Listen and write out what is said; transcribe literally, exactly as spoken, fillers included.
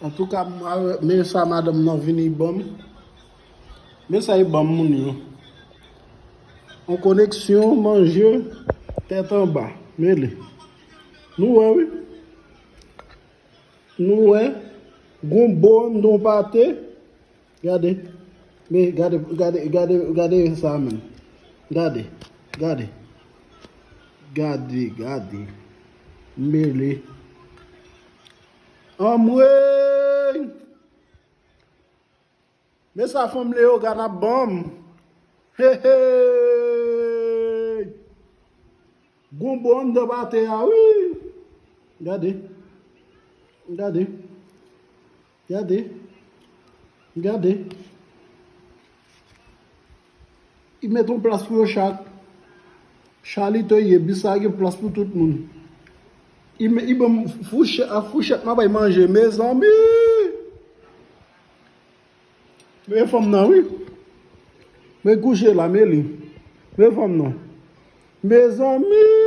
Antouka, m a, men sa madanm nan vini ban m. Men sa e ban m moun yo. Yon koneksyon manje tèt anba. Men li. Nou wè, wi. Nou wè. Gon bon, don pate. Gade. Men gade, gade, gade, gade sa menm. Gade. Gade. Gade, gade. Mele. Anmwey! Men sa fanm Leogane ap ban m. Hey, hey! Gon bon anndan pate a, wi! Gade. Gade. Gade. Gade. Li mete yon plas pou yo chak. Chalito ye, bis la gen plas pou tout moun. Li me- li ban m fouchèt, ak fouchèt m ap bay manje, mezanmi! Men fanm nan, wi. Men kouche la, men li. Men fanm nan. Mezanmi!